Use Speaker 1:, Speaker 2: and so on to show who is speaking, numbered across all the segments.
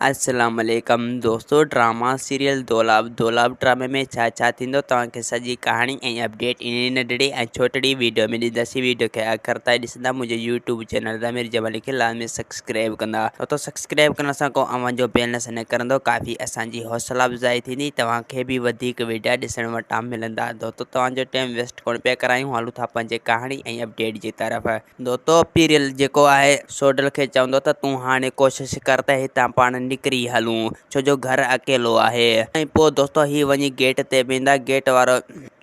Speaker 1: السلام عليڪم دوستو ڊراما سيريل دولاب دولاب ڊرامي ۾ ڇا ڇا ٿيندو توهان کي سڄي ڪهاڻي ۽ اپڊيٽ انهي ننڍڙي ۽ ڇوٽڙي ويڊيو ۾ ڏينداسين ويڊيو کي آخر تائين ڏسندا منهنجي يوٽيوب چينل ضمير جمالي کي لازمي سبسڪرائب ڪندا دوستو سبسڪرائب ڪرڻ سان ڪو اوهان جو بيلنس نه ڪرندو ڪافي اسان جي حوصلا افزائي ٿيندي توهان کي به وڌيڪ ويڊيا ڏسڻ وٽان ملندا دوستو توهان جو ٽائيم ويسٽ ڪونه پيا ڪرايون هلون ٿا پنهنجي ڪهاڻي ۽ اپڊيٽ جي طرف. دوتو پيريل جيڪو آهي سوڍل کي چوندو ته تون هاڻي ڪوشش ڪر ته هتان پاڻ نڪري هلون ڇو جو گهر اڪيلو آهي ۽ پوء دوستو هي وڃي گيٽ تي بيهندا گيٽ وارو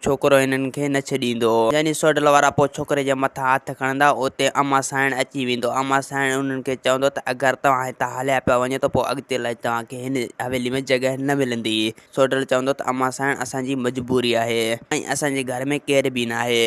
Speaker 1: ڇوڪرو هنن کي نه ڇڏيندو يعني سوڍل وارا پوء ڇوڪري جي مٿان هٿ کڻندا اتي امان سائڻ اچي ويندو امان سائڻ انهن کي چوندو ته اگر توهان هتان هليا پيا وڃو ته پوء اڳتي لاء توهان کي هن حويلي ۾ جڳهه نه ملندي سوڍل چوندو ته امان سائڻ اسان جي مجبوري آهي ۽ اسان جي گهر ۾ ڪير به ناهي.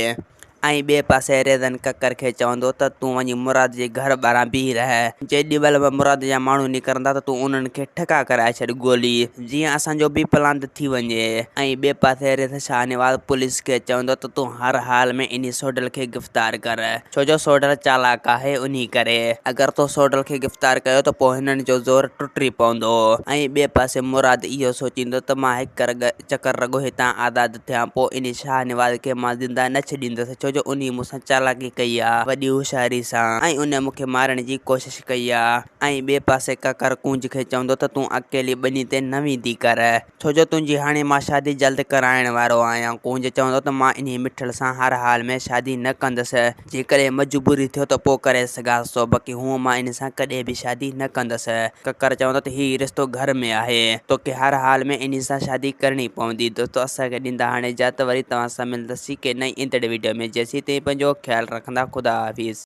Speaker 1: ۽ ٻئي پاسي ريزن ڪڪر کي چوندو ته تون وڃي مراد جي گهر ٻاهران بيهي رهه، جيڏي مهل به مراد جا ماڻهو نڪرندا ته تون انهن کي ٺڪا ڪرائي ڇڏ گولي، جيئن اسان جو به پلاند ٿي وڃي. ۽ ٻئي پاسي ريز شاهنواز پوليس کي چوندو ته تون هر حال ۾ انهي سوڍل کي گرفتار ڪر، ڇو جو سوڍل چالاڪ آهي، انهي ڪري اگر تو سوڍل کي گرفتار ڪيو ته پوء هنن جو زور ٽٽي پوندو. ۽ ٻئي پاسي مراد اهو سوچيندو ته مان هڪ چڪر رڳو هتان آزاد ٿيان، پوء انهي شاهنواز کي مان زنده نه ڇڏيندس، ڇو جو انهي مون سان چالاڪي ڪئي آ، وڏي هوشياري سان، ۽ انهي مون کي مارڻ جي ڪوشش ڪئي آ. ۽ ٻئي پاسي ڪڪر ڪونج کي چوندو ته تون اڪيلي ٻني تي نه ويندي ڪر، ڇو جو تنهنجي هاڻي مان شادي جلد ڪرائڻ وارو آهيان. ڪونج چوندو ته مان انهي مٺل سان هر حال ۾ شادي نه ڪندس، جيڪڏهن مجبوري ٿيو ته پوء ڪري سگهانس ٿو، باقي هونء مان ان سان ڪڏهن به شادي نه ڪندس. ڪڪر چوندو ته هي رشتو گهر ۾ آهي، توکي هر حال ۾ انهي سان شادي ڪرڻي پوندي. دوستو اسان کي ڏيندا هاڻي اجازت وري توهان سان ملندسين ڪنهن نئين ايندڙ وڊيو ۾ جيسين تائين پنهنجو خيال رکندا خدا حافظ.